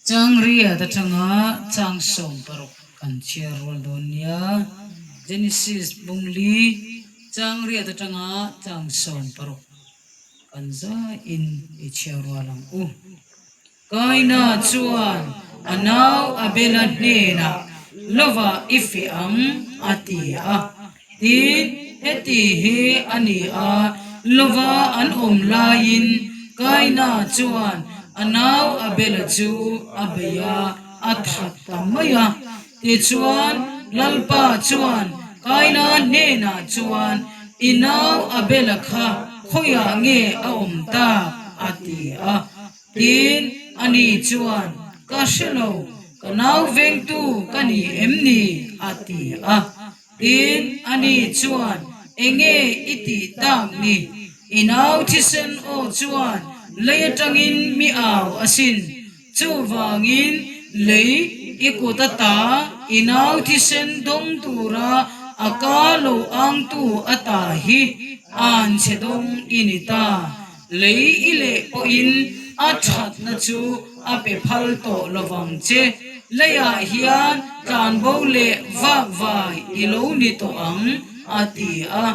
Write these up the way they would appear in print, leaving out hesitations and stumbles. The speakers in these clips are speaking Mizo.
Chang riat atanga chang 16 kan chhiar rual dawn nia. Genesis bung li chang riat atanga chang 16 kan zaiin i chhiar rual ang u. Kaina chuan a nau Abela hnenah, Lovah i feh ang, a ti a. Tin, heti hi a ni a, lova an awm laiin Kaina chuan a nau Abela chu a bei a, a that ta mai a. Tichuan, Lalpa chuan Kaina hnenah chuan, I nau Abela kha khawiah nge a awm tak? a ti a. Tin, ani chuan, Ka hre lo, ka nau vengtu ka ni em ni? a ti a. Tin, ani chuan, Enge i tih tak ni? I nau thisen aw chuan lei atangin mi au asin. Chuvangin, lei i kut ata i nau thisen dawng tura a ka lo angtu ata hi an chhe dawng i ni ta. Lei i leh pawhin a thatna chu a pe phal tawh lovang che. Leiah hian tlanbo leh vakvai i lo ni tawh ang, a ti a.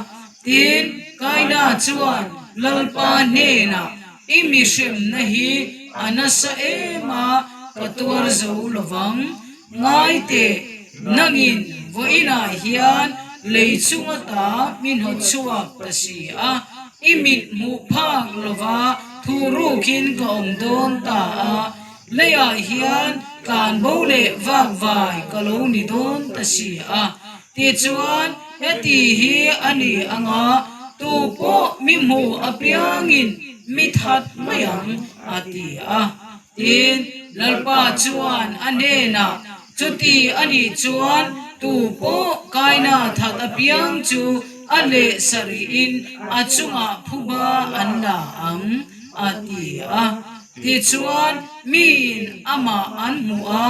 Tin, Kaina chuan Lalpa hnenah, I mi hremna hi a nasa em a, ka tuar zo lovang. Ngai teh, nangin vawiinah hian lei chung ata min haw chhuak ta si a, i mit hmuh phak lova thu rukin ka awm dawn ta a, leiah hian tlanbo leh vakvai ka lo ni dawn ta si a. Tichuan, heti hi a ni ang a, tu pawh mi hmuh apiangin mi that mai ang, a ti a. Tin, Lalpa chuan a hnenah, Chuti a nih chuan tu pawh kaina that apiang chu a leh sarihin a chungah phuba an la ang, a ti a. Tichuan, miin amah an hmuh a,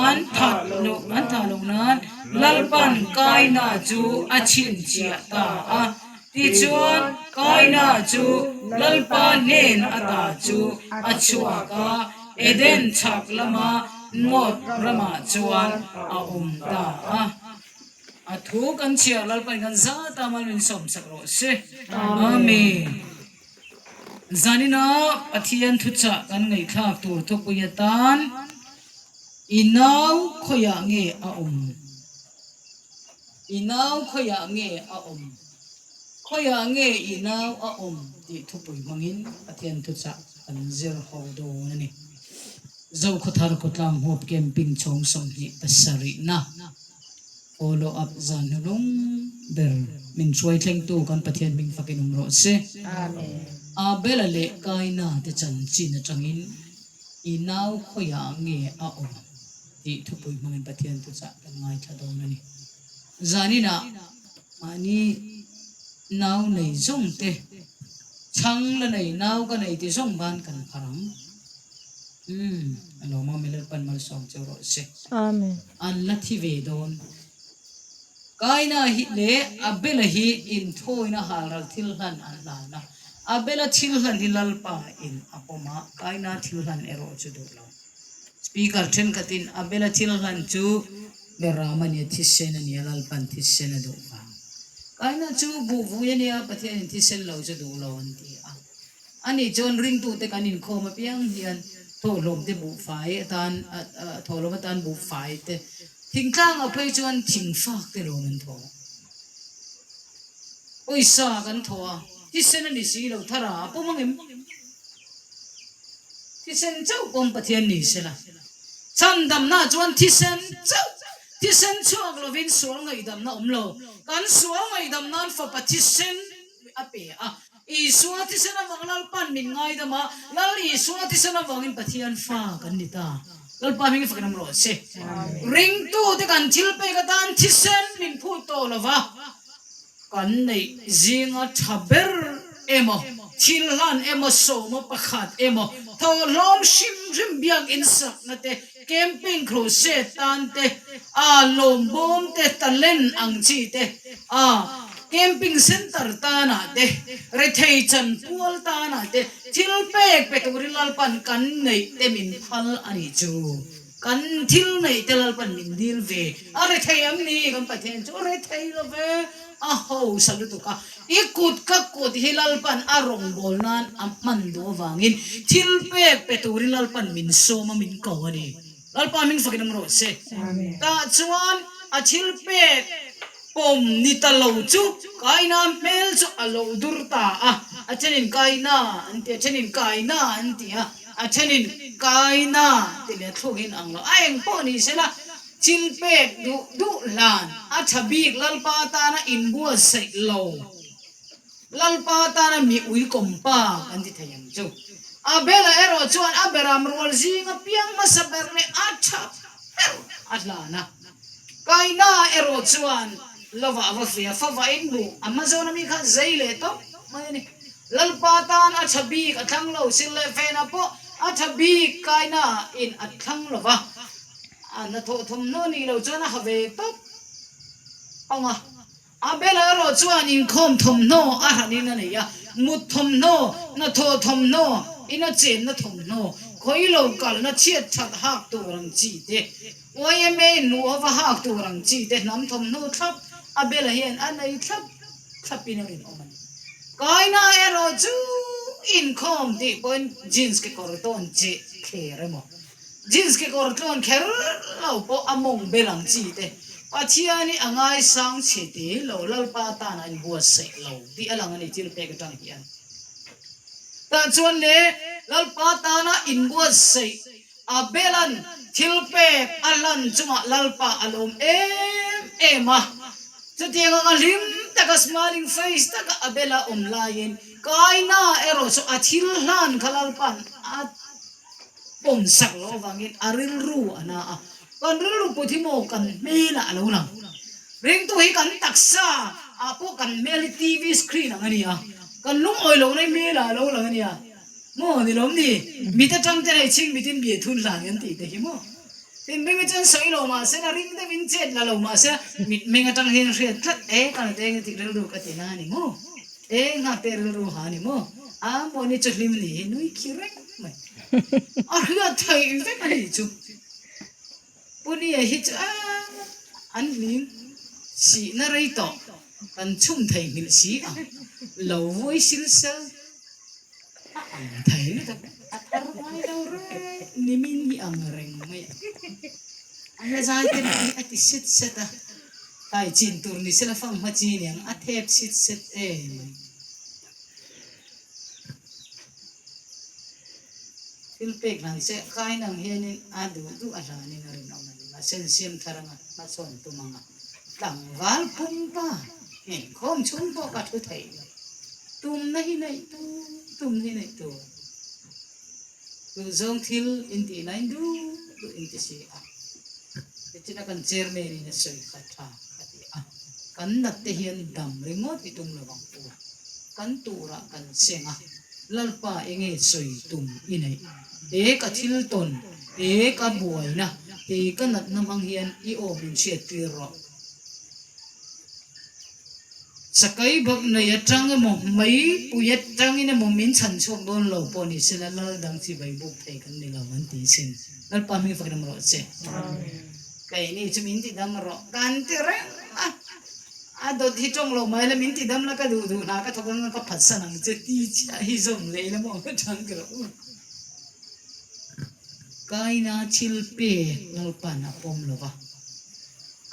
an that loh an thah loh nan Lalpan kaina chu a chhinchhiah ta a. Tichuan, Kaina chu Lalpa hnen ata chu a chhuak a, Eden chhak lama Nod ramah chuan a awm ta a. A thu kan chhiar Lalpain kan zat a, mal min sawmsak rawh se. Amen. Zanina Pathian thuchah kan ngaihthlak tur thupui atan I nau khawiah nge a awm? I nau khawiah nge a awm? Khawiah nge i nau a awm tih thupui hmangin Pathian thuchah kan zir ho dawn a ni. Zokhawthar Khawtlang Huap Camping chhawng 27 na follow up zan hnulung ber min hruai thlengtu kan Pathian hming fakin awm rawh se. Abel-a leh Kaina te chanchin atangin i nau khawiah nge a awm? Tih thupui hmangin Pathian thuchah kan ngaithla dawn a ni. Zaninah mahni nau nei zawng te, chhang la nei nau ka nei ti zawng ban kan phar ang. Umm, a lawm ang Lalpan malsawm cheu rawh se. Amen. An la thi ve dawn. Kaina hi leh Abela hi inthawina halral thil hlan an hlan a. Abela thil hlan hi Lalpa in a pawm a, Kaina thil hlan erawh chu duh lo. Speaker thenkhatin Abela thil hlan chu Beram a nia, thisen a nia, Lalpan thisen a duh vang. Kaina chu buhvui a nia, Pathianin thisen lo chu duh lo an ti a. Ani chuan ringtute kan inkhawm apiang hian thawhlawm te buhfai atan, thawhlawm atan buhfai te, thingtlangah phei chuan thingfak te lawm an thaw. Pawisa kan thaw a, thisen a ni si lo, thara a pawm ang em? Thisen chauh pawm Pathian ni sela, chhandamna chuan thisen chauh, thisen chhuak lovin sual ngaihdamna awm lo. Kan sual ngaihdam nan fapa thisen a pe a, Isua thisen avang Lalpan min ngaidam a, Lal Isua thisen avangin Pathian fa kan ni ta. Lalpa hming fakin awm rawh se. Ringtute kan thil pek atan thisen min phut tawh lova, Kan neih zinga tha ber emaw, thil hlan emaw, sawma pakhat emaw, thawhlawm hrim hrim biakinn sakna te, camping crusade tan te, a lawmbawm te, talent ang chi te, a. Camping Centre tanah te, rethei chanpual tanah te thil pek pe turin Lalpan kan neih te min phal a nih chu. Kan thil neih te Lalpan min dil ve a rethei am ni? Kan Pathian chu rethei lo ve, a hausa lutuk a. I kut ka kut hi Lalpan a rawngbâwl nan a hman duh avangin thil pek pe turin Lalpan min sawm a, min ko a ni. Lalpa hming fakin awm rawh se. Tah chuan a thil pek pawm ni ta lo chu Kaina hmel chu a lo dur ta a, a thenin Kaina an ti a, a thenin Kaina an ti a, a thenin Kaina ti leh thluk in ang lo. A eng pawh ni sela thil pek duh duh hlan a tha bik Lalpa tana inbuatsaih lo. Lalpa tana mi ui kawmpa kan ti thei ang chu. Abela erawh chuan a beram rual zinga piang hmasa ber leh a tha ber a hlan a. Kaina erawh chuan lovah a va fe a, favain buh a hma zawn ami kha zei leh tawp mai a ni. Lalpa tan a tha bik a thlang lo, sil leh fenah pawh a tha bik Kaina in a thlang lo va, a hnathawh thawmhnaw nih loh chuan a ha ve tawp ang a. Abela erawh chuan inkhawm thawmhnaw a hranin a nei a, mut thawmhnaw, hnathawh thawmhnaw, ina chenna thawmhnaw, khawi lo kalna chhiat that hak tur ang chi te, yma in hmuh hova hak tur ang chi te hnam thawmhnaw thlap Abela hian a nei thlap thlapin a rinawm a ni. Kaina erawh chu inkhawm tih pawhin jeans kekawr tawn cheh thler emaw, Jeans kekawr tlawn kher lo pawh a mawng bel ang chi te, Pathian hi a ngaisang chhe te lo Lalpa tan a inbuatsaih lo tih a lang a ni thil pek atang hian. Tah chuan le Lalpa tana inbuatsaih a belan thil pek a hlan chungah Lalpa a lawm em em a, chutiang anga hlim taka smiling face taka a bela awm laiin Kaina erawh chu a thil hlan kha Lalpa'n a Pawm sak loh avangin a rilru a na a, kan rilru put hi maw kan hmelah a lo lang. Ringtu hi kan taksa ah pawh kan hmel hi TV screen ang a ni a, kan lungawi lohna hi hmelah a lo lang a nia. Maw ni lawm ni? Mit atang te hei chhing mitin bia thun hlan kan tih te hi maw? Thinrim hi chuan sawi lo mahse la ring deuhin chet la lo mahse mitmeng atang hian hriat tlat e ka la teng tih rilru ka ti na a ni maw? E nghak te rilru ha a ni maw? A mawni chu hlim ni hi nui khi reng mai. A hriat theih vek a nih chu. Punia hi chu an hlim sihna rei tawh kan chhum thei nghilh si ang lo vuai sil sel a ang thei lutuk a thar ngai lo reng nimin hi ang reng mai a. A hla zai te pawh hi a ti set set a, tai chin tur ni sela fanghma chi niang a thep sit set em mai. Thil pek hlan se kain ang hianin a duh duh a hlanin a rinawm a ni. Mahse an siam thar anga hmasawn tum anga tlangval pumpa ngeikhawm chhung pawh ka thu thei lo. Tumna hi neih tur, tumna hi neih tur. Duhzawng thil intih lain duh duh inti si a. Tichina kan chairman in a sawi kha tha ka ti a. Kan nat te hian dam ringawt i tum lo ang u. Kan turah kan seng a, Lalpa enge sawi tum i neih? He ka thil tawn, he ka buaina, he ka natna hmang hian i aw min hriat tir rawh. Chakai bak nei atang emaw, meipui atangin emaw min chhan chhuak dawn lo pawh ni sela lal dang chi vai buk thei kan ni lo an ti sin. Lalpa hming fak dam rawh che. Keini chu min ti dam rawh kan ti reng a. A dawt hi tawng lo mai la min ti dam la ka duh duh hna ka thawk anga ka phatsan ang che ti chiah hi zawm leh ila maw ka chang ka rawh u. Kaina thil pek Lalpa'n a pawm lo va,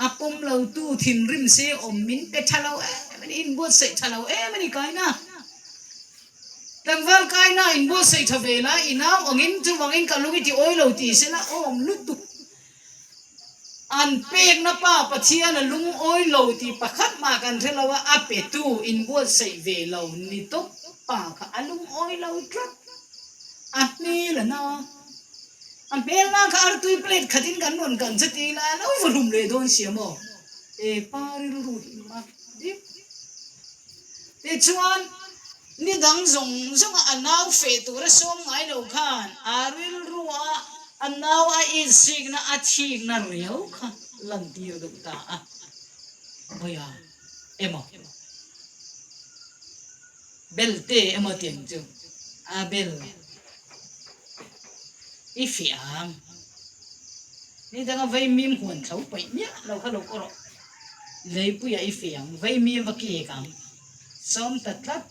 a pawm lo tu thinrim se awm min pe tha lo em a ni, inbuatsaih tha lo em a ni Kaina. Tlangval Kaina inbuatsaih tha ve la i nau angin chuvangin ka lung i ti awi lo ti sela awm lutuk. An pekna pa Pathian a lungawi lo tih pakhat mah kan hre lo a, a petu inbuatsaih ve lo ni tawp pa kha a lungawi lo tlat. A hmel a na. A hmel na kha artui plate khatin kan rawn kan che ti ila a lo va hlum leh dawn sia maw? He pa rilru hi mak dip. Tichuan, ni dang zawng zawnga a nau feh tura sawm ngai lo khan a rilrua a nau a insikna a thikna riau kha lantir duh ta a. Vawiah emaw. Belte emaw tiang chu Abel i fiah ang. Ni danga vaimim huan thlo paih miah lo kha lo kaw rawh. Leipuiah i fiah ang, vaimim va kek ang. Sawm ta tlat.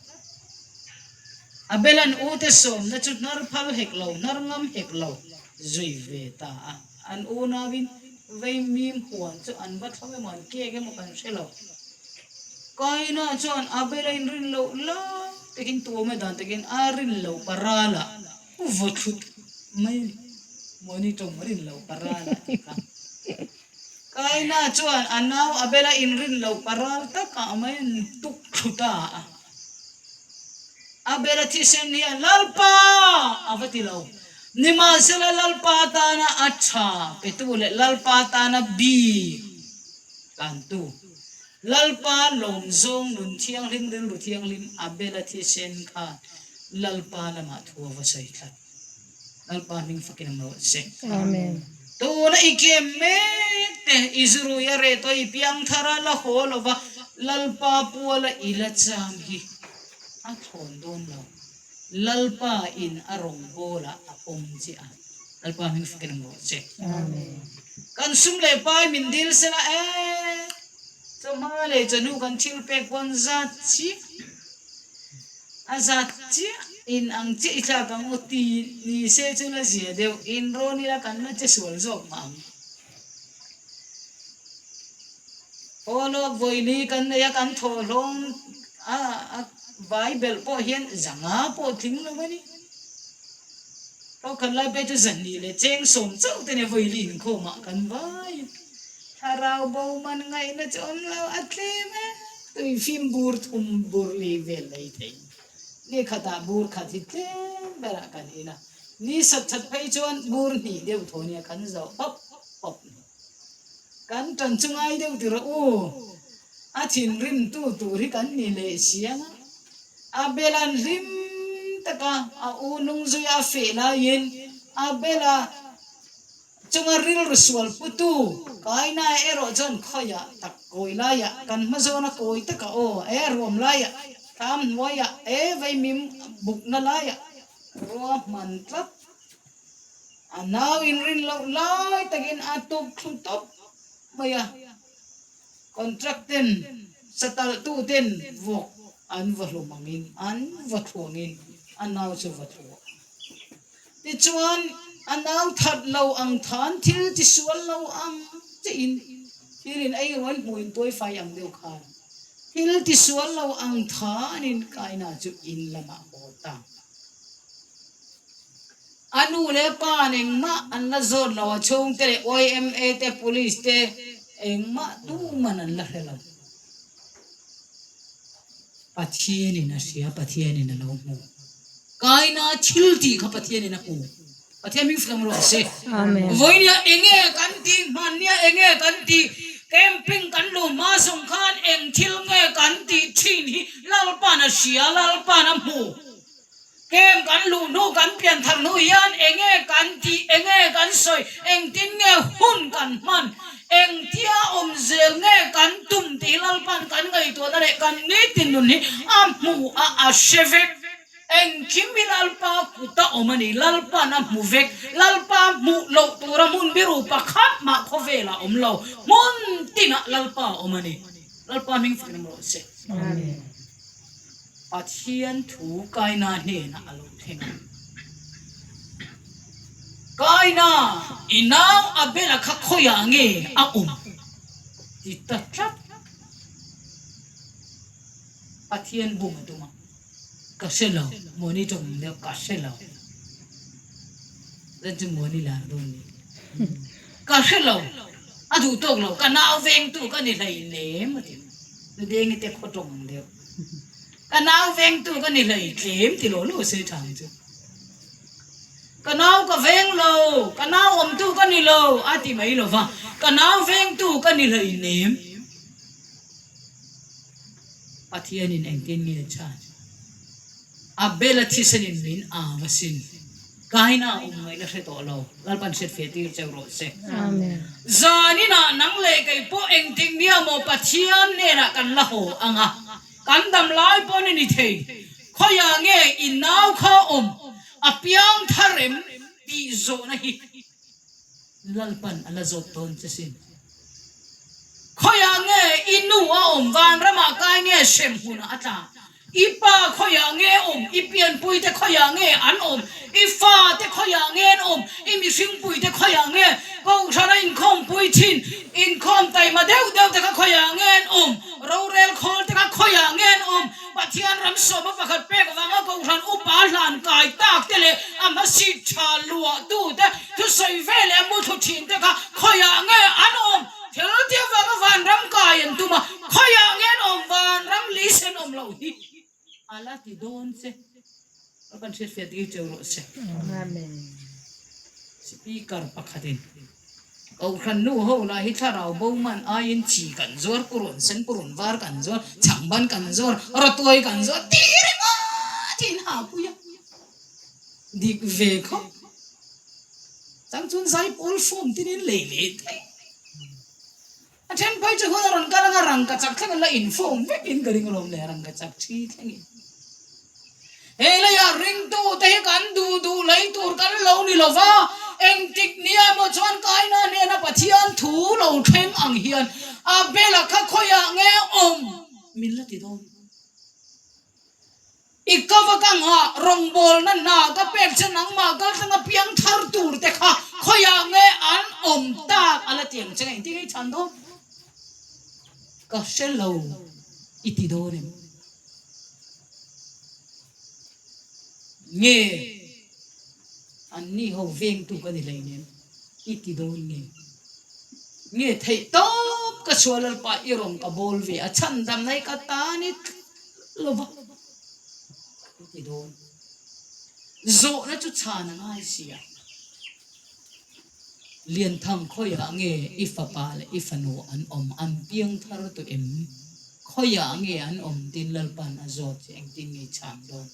Abel an ute sawmna chu hnar phal hek lo, hnar ngam hek lo zui ve ta a. An unauin vaimim huan chu an va thlo emaw an kek emaw kan hre lo. Kaina chuan Abel a inrin loh lai takin tuama dan takin a rin loh paralah vaw thut mai a ni. Mahni tawng rin loh paralah tih kha. Kaina chuan a nau Abel a inrin loh paral takah mai an tuk thlu ta a. Abel a thisen hian Lalpa a va ti lo. Nimahsela Lalpa tana a tha petu leh Lalpa tana bik tlantu, Lalpa lawmzawng nun thianghlim rilru thianghlim Abel a thisen khan Lalpa lamah thu a va sawi tlat. Lalpa hming fakin awm rawh se. Amen. Tuna i kem mek te i zurui a reh tawh i piangthar a la haw lova Lalpa puala i la cham hi a thlawn dawn lo. Lalpa in a rawngbawlah a pawm che a. Lalpa hming fakin awm rawh se. Amen. Kan sum leh pai min dil sela e chawhma leh chawhnu kan thil pek pawn zat chiah. A zat chiah in ang chiah i thlak ang u ti ni se chu la zia deuh in rawn ila kan la che sual zawk mah ang. Aw lawk vawili kan nei a kan thaw hlawm a a vai belh pawh hian zanga pawh tling lo a ni. Thawkhat lai phei chu zahnih leh cheng sawm chauh te nia vawili inkhawmah kan vai in thlarau bo man ngaihna chu awm lo a tlem e. Tui fim bur thum bur li vel lei thei. Ni khatah bur khat hi tlem berah kan in a, ni sat that phei chuan bur hnih deuh thaw nia kan zawh pawp pawp ni. Kan tan chu ngai deuh ti rawh u, a thinrim tu tur hi kan ni leh siang a. Abel-a'n hlim taka a u nung zui a feh laiin Abel-a Chunga rilru sual putu Kaina erawh chuan khawiah tak kawi laiah kan hma zawna kawi taka aw e ruam laiah thlam hnuaiah e vaimim bukna laiah ruahman tlat a nau inrin loh lai takin a tuk thlu tawp mai a. Contract ten satalh tu ten vawk an va hlum angin an va thlu angin a nau chu va thlu ang. Tichuan a nau that lo ang than thil ti sual lo ang chiah in thil in ei rual hmuh in tuai fai ang deuh khan thil ti sual lo ang than in Kaina chu in lamah haw ta. A nu leh pa an engmah an la zawt lo, a chhungte leh yma te, police te engmah tuman an la hre lo. Pathianin a hria, Pathianin a lo hmu. Kaina thil tih kha Pathianin a hmu. Pathian hming fak rawh se. Amen. Vawinia enge kan tih, hmannia enge kan tih, camping kan luh hma zawng khan eng thil nge kan tih thin hi Lalpa'n a hria, Lalpa'n a hmu. Kem kan luh hnu, kan pian thar hnu hian enge kan tih, enge kan sawi, engtin nge hun kan hman, engtia awm zel nge kan tum tih hi Lalpa'n kan ngaihtuahna leh kan nitin nun hi a hmu a, a hre vek. Engkim hi Lalpa kuta awm a ni, Lalpa'n a hmu vek. Lalpa hmuh loh tura hmun biru pakhat mah khawvelah awm lo, hmun tinah Lalpa a awm a ni. Lalpa hming fak rawh se. Amen. Pathian thu Kaina hnenah a lo thleng a. Kaina, i nau Abel-a kha khawiah nge a awm? ti ta tlat. Pathian bum a tum a, Ka hre lo, Mawni tawng ang deuh, ka hre lo. Zan chu Mawni lar dawn ni. Ka hre lo, a duh tawk lo, ka nau vengtu ka ni hleinem a ti. Nudengi te khaw tawng ang deuh. Ka nau vengtu ka ni hlei tlem ti lo lo se tha ang chu. Ka nau ka veng lo, ka nau awmtu ka ni lo a ti mai lo va, ka nau vengtu ka ni hlei nem. Pathianin engtin nge chhan? Abel a thisenin min au asin. Kaina awm ngaihna hre tawh lo. Lalpan hriatfiah tir cheu rawh se. Amen. Zaninah nang leh kei pawh engtik nia maw Pathian hnenah kan la haw ang a, kan dam lai pawh ni ni thei. Khawiah nge i nau kha awm a piang thar em tih zawhna hi Lalpan a la zawt dawn che sin. Khawiah nge i nu a awm vanramah kai nge hremhmunah a tla? I pa khawiah nge awm? I pianpuite khawiah nge an awm? I fate khawiah nge an awm? I mihringpuite khawiah nge Kohhrana inkhawmpui thin inkhawm taima deuh deuh te kha khawiah nge an awm? Rorel khawl te kha khawiah nge an awm? Pathian ram sawma pakhat pek vanga Kohhran upa hlan kai tak te leh a hmasit tha luahtu te thusawi ve leh a muthlu thin te kha khawiah nge an awm? Thil ti avanga vanram kai an tum a, khawiah nge an awm vanram lisen awm loh hi a la ti dawn che. Ka kan hriatfiah tir cheu rawh se. Amen. Speaker pakhatin Kohhran nu ho lah hi thlarau bo man aiin chi kan zuar, purun sen, purun var kan zuar, chhangban kan zuar, rawtuai kan zuar tih ringawt hi in hahpui a. Dik ve khawp. Chang chuan zaipawl form tin in lei leh thei. A then phei chu hun a rawn kal anga rangka chak thleng an la in form vek in ka ring alawm le rangka chak thi thleng in. He leiah ringtu te hi kan duh duh lei tur kan lo ni lo va, engtik nia emaw chuan Kaina hnena Pathian thu lo thleng ang hian Abel-a kha khawiah nge awm min la ti dawn. I ka va ka nghah rawngbawlna hna ka pek che nangmah kal thlanga piang thar tur te kha khawiah nge an awm tak a la ti ang che nge engtin nge i chhan dawn? Ka hre lo i ti dawn em? Nge anni ho vengtu ka ni hleinem i ti dawn nge? Nge theih tawp ka chhuah lalpa i rawn ka bawl ve a chhandamna hi ka tan i lo va i ti dawn. Zawhna chu chhan a ngai si a. Lianthang khawiah nge i fapa leh i fanu an awm? An piang thar tawh em? Khawiah nge an awm tin Lalpan a zawt che engtin nge i chhan dawn?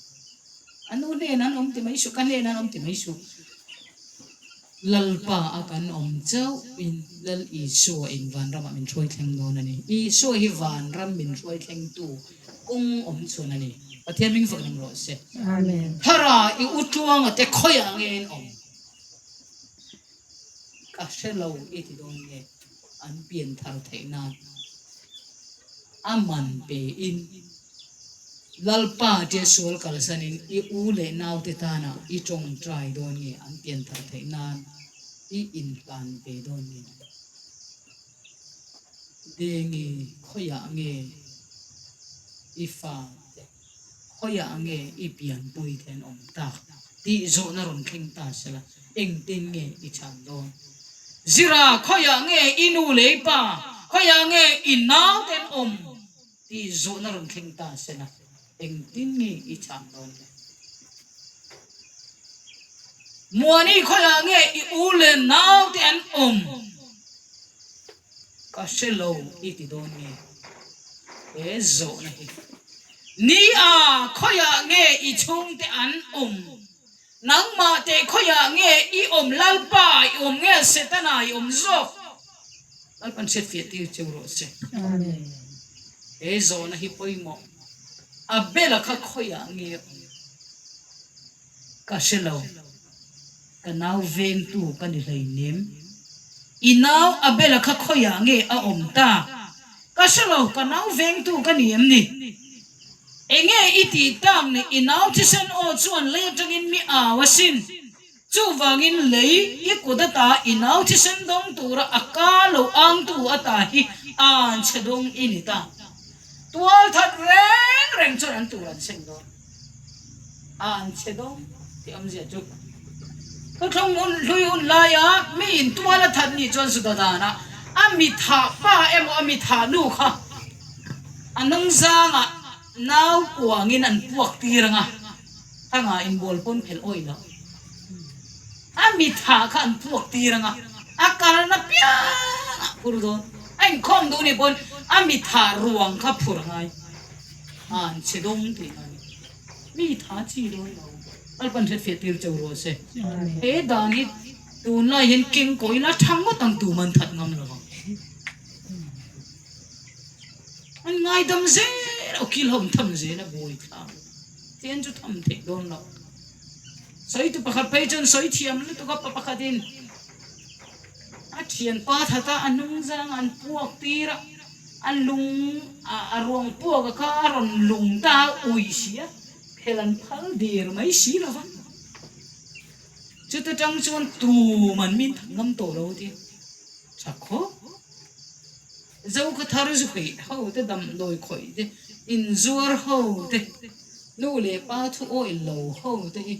A nu hnenah an awm ti mai suh, ka hnenah an awm ti mai suh. Lalpa a kan awm chauh in Lal Isua in vanramah min hruai thleng dawn a ni. Isua hi vanram min hruai thlengtu kawng awm chhun a ni. Pathian hming fak reng rawh se. Amen. Thara i u tluanga te khawiah nge in awm? Ka hre lo i ti dawn nge an pian thar theih nan a man pe in Lalpa tia sual kalsan in i u leh naute tana i tawngtai dawn nge an pian thar theih nan i inhlan ve dawn nge? Dengi khawiah nge i fate khawiah nge i pianpui te an awm tak tih zawhna rawn thleng ta sela engtin nge i chhan dawn? Zira khawiah nge i nu leh i pa khawiah nge i naute an awm tih zawhna rawn thleng ta sela engtin nge i chhan dawn le? Muani khawiah nge i u leh naute an awm? Ka hre lo i ti dawn nge? He zawhna hi ni a khawiah nge i chhungte an awm? Nangmah teh khawiah nge i awm Lalpa i awm nge Setana i awm zawk? Lalpan hriatfiah tir cheu rawh se. He zawhna hi pawimawh a bela kha khawiah nge awm? Ka hre lo. Ka nau vengtu ka ni hleinem. I nau Abel-a kha khawiah nge a awm tak? Ka hre lo, ka nau vengtu ka ni em ni? Enge i tih tak ni? I nau thisen aw chuan lei atangin mi au asin. Chuvangin lei i kut ata i nau thisen dawng tura a ka lo angtu ata hi an chhe dawng i ni ta. Tual that reng reng chuan an tur an seng dawn. An chhe dawng tih awmzia chu Thuthlung hun hlui hun laia mi in tual a that nih chuan Juda danah a mi thah pa emaw a mi thah nu kha a nungzangah nau kuangin an puak tir ang a, thangah inbual pawn phelh awih loh. A mi thah kha an puak tir ang a, a kalna piangah phur dawn. A inkhawm duh nih pawn a mi thah ruang kha phur a ngai. An chhe dawng tih a ni. Mi tha chi dawn lo. Lalpan hretfiah tir cheu rawh se. He dan hi tunlai hian keng kaw ila tha ngawt ang tum an that ngam lo vang. An ngaidam zel a, ukil ho an tham zel a buai thlak. Pathian chu tham theih dawn lo. Sawitu pakhat phei chuan sawi thiam lutuk a, pa pakhatin a thianpa that a, a hnungzang an puak tir a, a lung a ruang puak a kha a rawn lung ta a ui si a, phel an phal dir mai si lo va. Chuta tang chuan tum an min that ngam tawh lo tia tha khawp. Zoka thar zu heih ho te damdawi khawih te, inzuar ho te, nu leh pa thu awih lo ho te hi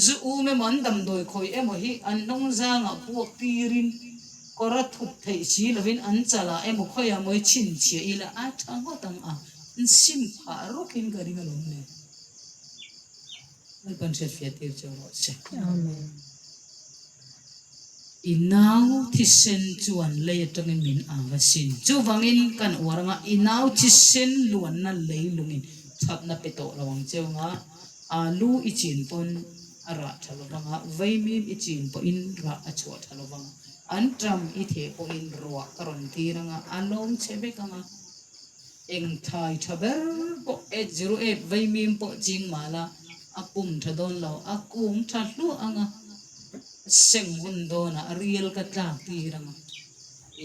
zu um emaw an damdawi khawih emaw hi an hnung zangah puak tirin kawr a thup theih si lovin an chalah emaw khawiah maw hi chhinchhiah ila a tha ngawt ang a, an sim phah rawkin ka ring alawm le. Lalpan hriatfiah tir chu rawh se. Amen. I nau thisen chuan lei atangin min ang a sin. Chuvangin kan uar anga i nau thisen luanna lei lungin thatna pe tawh lo ang cheu anga alu i chin pawn a rah tha lo vanga, vaimim i chin pawhin rah a chhuah tha lo vanga, an ṭam i theh pawhin ruah ka rawn tir anga a lawm che vek anga. Eng thai tha ber pawh 808 vaimim pawh ching mah la, a pum tha dawn lo, a kung tha hluah ang a, a seng hun dawnah a rial ka tlak tir ang a,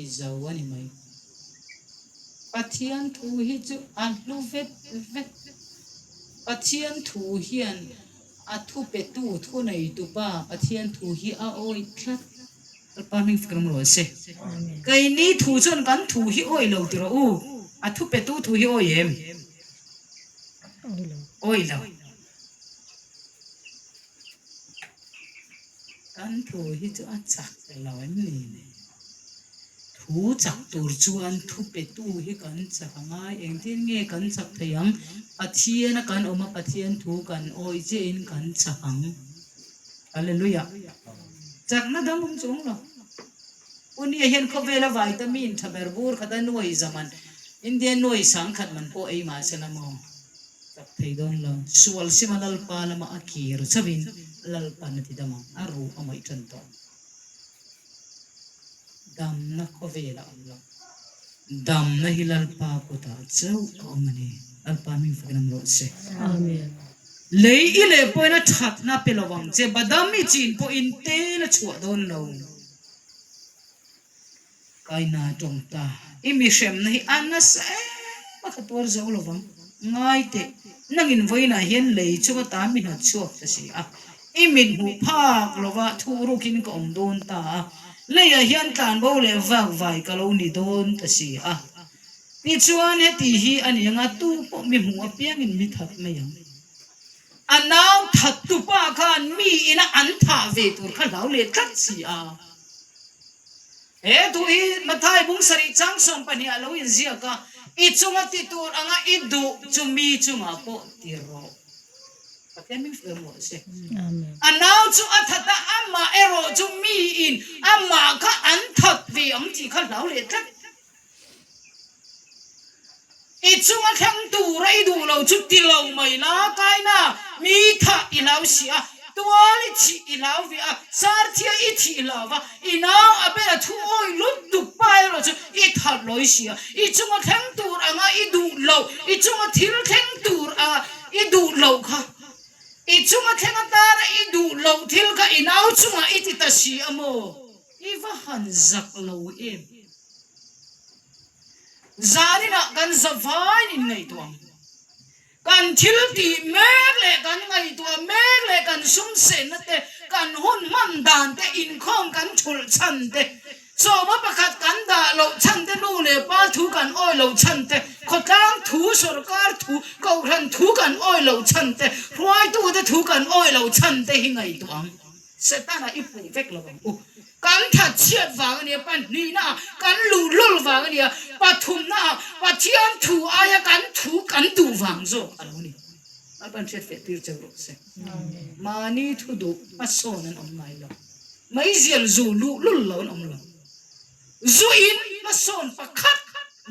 i zo a ni mai. Pathian thu hi chu a hlu vet vet. Pathian thu hian a thupetu thuneitupa Pathian thu hi a awih tlat. Lalpa hming fak ram rawh se. Keini thu chuan kan thu hi awih lo ti rawh u, a thu petu thu hi awih em? Awih lo. Kan thu hi chu a chak lo em ni le? Thu chak tur chuan thu petu hi kan chak a ngai. Engtin nge kan chak thei ang? Pathian a kan awm a, Pathian thu kan awih chiahin kan chak ang. Hallelujah! Chakna dang awm chuang lo. Unia hian khawvela vitamin tha ber bur khat a nuai zaman India nuai sang khat man pawh ei mah se la maw? Chak thei dawn lo. Sual sima Lalpa lama a kir chauhin Lalpan a ti dam ang. A ruh a mawih tan tawh. Damna khawvel a awm lo. Damna hi Lalpa kutah chauh a awm a ni. Lalpa hming fakin awm rawh se. Amen. Lei i leh pawhin a thatna pe lo ang che, badam i chin pawhin tel a chhuah dawn lo. Kaina tawng ta, i mihremna hi a nasa em a ka tuar zo lo vang. Ngai teh, nangin vawiinah hian lei chunga ta mi hnawt chhuak ta si a, i mit hmuh phak lova thuhrukin ka awm dawn ta a, leiah hian tlanbo leh vakvai ka lo ni dawn ta si a. Tichuan heti hi a ni anga tu pawh mi hmuh apiangin mi that mai ang. A nau that tupa khan mi ina an thah ve tur kha hlau leh tlat si a. He thu hi Mathai bung sarih chang 12 ah lo inziak a, I chunga ti tur anga i duh chu mi chungah pawh ti rawh. Pathian min hruai rawh se. A nau chu a that a, amah erawh chu miin amah kha an that ve ang tih kha hlau leh tlat. I chunga thleng tura i duh lo chu ti lo mai la, kaina mi thah i hlau si a, tual i thih i hlau ve a, sarthia i thih i hlau va, i nau a bela thu awi lut tuk pa erawh chu i that lawi si a, i chunga thleng tur anga i duh loh, i chunga thil thleng tur anga i duh loh kha, i chunga thleng atana i duh loh thil kha i nau chungah i ti ta si a maw? I va han zak lo em? Zaninah kan zavain in ngaihtuah ang. Kan thil tih mek leh kan ngaihtuah mek leh kan sum senna te, kan hun hman dan te, inkhawm kan thulh chhan te, sawma pakhat kan dah loh chhan te, nu leh pa thu kan awi loh chhan te, khawtlang thu, sorkar thu, kohhran thu kan awi loh chhan te, hruaitute thu kan awi loh chhan te hi ngaihtuah ang. Setana i puh vek lo ang u. Kan thatchhiat vang a nia, pahnihna ah kan luhlul vang a nia, pathumna ah Pathian thu aia kan thu kan duh vang zawk a lo ni. Lalpan hriat feh tir cheu rawh se. Mahni thu duh hmasawn an awm ngai lo. Meizial zu luhlul lo an awm lo. Zu in hmasawn pakhat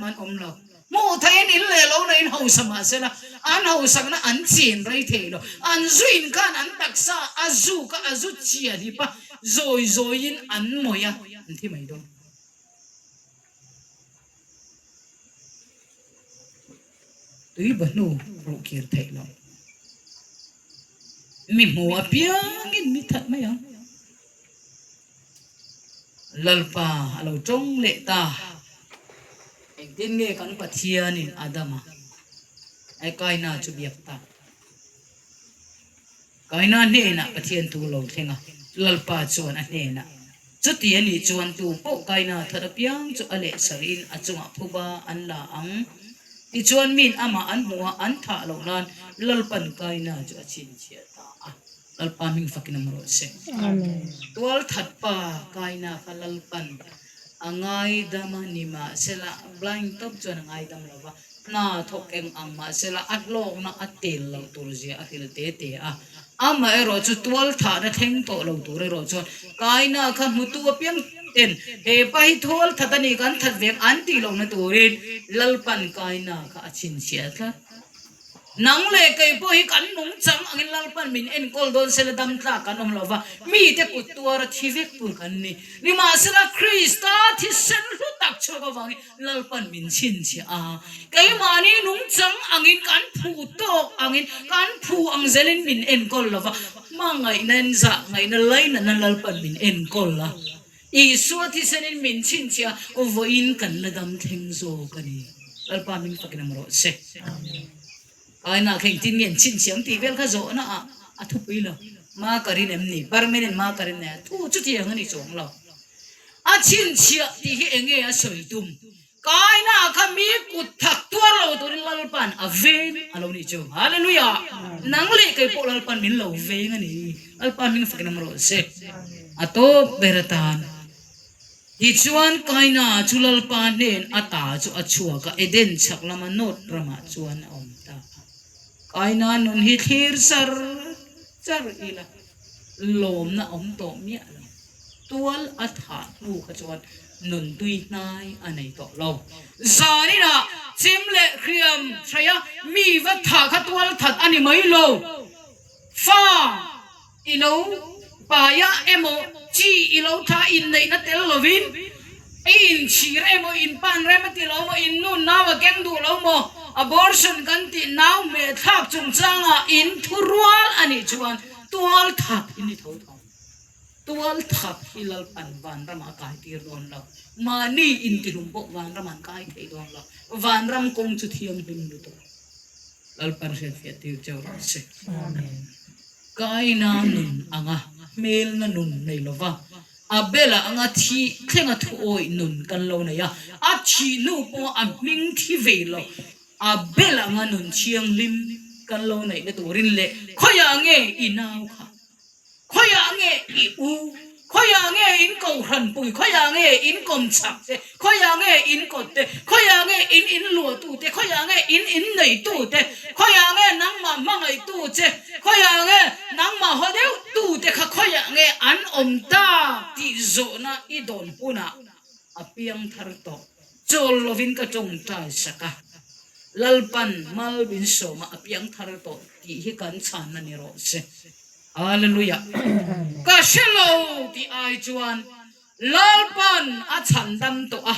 mah an awm lo. Hmuh theihin in leh lo na in hausa mah sela, an hausakna an chen rei thei lo. An zu in khan an taksa a zuk a, a zu chia hlip a, zawi zawiin an mawih a, an thi mai dawn. Tui ba hnu ruh kir theih loh. Mi hmu apiangin mi that mai ang. Lalpa a lo tawng leh ta. Engtin nge kan Pathianin Adama ai Kaina chu biak tak? Kaina hnenah Pathian thu lo thleng a, Lalpa chuan a hnenah, Chuti a nih chuan tu pawh Kaina that apiang chu a leh sarhin a chungah phuba an la ang. Tichuan min amah an hmuh a, an thah loh nan Lalpan Kaina chu a chhinchhiah ta a. Lalpa hming fakin awm rawh se. Tualthat pa Kaina kha Lalpan a ngaidam a ni mahsela blind tawp chuan a ngaidam lo va, hna thawk eng ang mahsela a hlawkna a tel lo tur zia a hril te te a. Amaherawh chu tualthahna thleng tawh lo tur erawh chuan Kaina kha hmutu apiang ten he pa hi tualthat a ni kan that vek an tih lohna turin Lalpan Kaina kha a chhinchhiah tlat. Nang leh kei pawh hi kan nungchang angin Lalpan min enkawl dawn sela dam tlak kan awm lo va, mite kut tuara thi vek tur kan ni. Nimahsela Krista thisen hlu tak chhuak avangin Lalpan min chhinchhiah a, keimahni nungchang angin kan phu tawk angin kan phu ang zelin min enkawl lo va, hmangaihna in zah ngaihna lainatna Lalpan min enkawl a, Isua thisenin min chhinchhiah a, vawiin kan la dam thleng zawk a ni. Lalpa min fakin awm rawh se. Kaina kha engtin nge an chhinchhiah ang tih vel kha zawhna ah a thupui lo. Ma ka rin em ni? Permanent ma ka rin e. Thu chutiang a ni chuang lo. A chhinchhiah tih hi enge a sawi tum? Kaina kha mi kut thak tuar lo turin Lalpan a veng a lo nih chu. Hallelujah! Nang leh kei pawh Lalpan min lo veng a ni. Lalpa hming fakin awm rawh se. A tawp ber atan. Tichuan Kaina chu Lalpa hnen ata chu a chhuak a, Eden chhak lama Nod ramah chuan a awm ta a. Kaina nun hi thlir char char ila lawmna awm tawh miah lo. Tual a thah hnu kha chuan nun tui hnai a nei tawh lo. Zaninah chem leh hriam hraia mi va thah kha tual that a ni mai lo. Fa i lo paia emaw chi i lo tha inneihna tel lovin i inchhir emaw inpan rem a ti lo maw, in nu nau a keng duh lo maw, abortion kan tih nau hmehthlak chungchangah in thurual a nih chuan tual that in ni tho tho. Tual thap hi Lalpan vanramah a kai tir dawn lo. Mahni intihlum pawh vanram an kai thei dawn lo. Vanram kawng chu thianghlim lutuk. Lalpan hriatfiah tir cheu rawh se. Kaina nun anga hmelna nun nei lova, Abela anga thi thlenga thuawih nun kan lo nei a, a thih hnu pawh a hming thi vei lo. Abel anga nun thianghlim kan lo neihna turin leh khawiah nge i nau kha? Khawiah nge i u? Khawiah nge in kohhran pui? Khawiah nge in kawmchhak te? Khawiah nge in kawt te? Khawiah nge in in luahtu te? Khawiah nge in in neitu te? Khawiah nge nangmah hmangaihtu che? Khawiah nge nangmah haw deuh tu te kha khawiah nge an awm ta tih zawhna i dawn hunah a piang thar tawh. Chawl lovin ka tawngtai sak a, Lalpan mal min sawma a piang thar tawh tih hi kan chhanna ni rawh se. Hallelujah! Ka hre lo tih ai chuan Lalpan a chhan dam tawh a,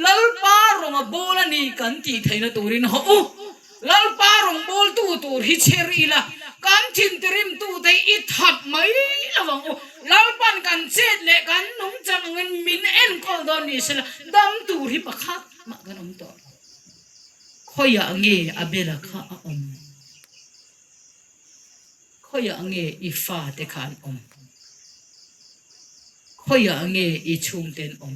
Lalpa rawn a bawl a ni kan tih theihna turin haw u. Lalpa rawn bawltu tur hi chher ila, kan thintirimtute i that mai lo ang u. Lalpan kan chet leh kan nungchang angin min enkawl dawn ni sela, dam tur hi pakhat mah kan awm tawh lo. Khawiah nge Abela kha a awm? Khawiah nge i fate kha an awm? Khawiah nge i chhungte an awm?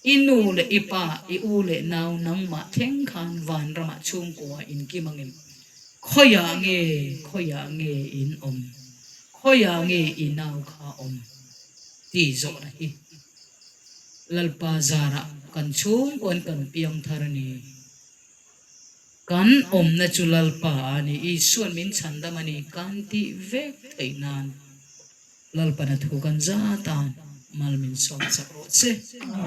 I nu leh i pa, i u leh nau nangmah thleng khan vanramah chhungkua in kim angem? Khawiah nge, khawiah nge in awm? Khawiah nge i nau kha awm? Tih zawhna hi Lalpa zarah kan chhungkuain kan piang thar a ni. Kan awmna chu Lalpa a ni, Isua'n min chhandam a ni kan tih vek theih nan Lalpana thu kan za tan mal min sawm chak rawh che.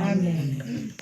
Amen.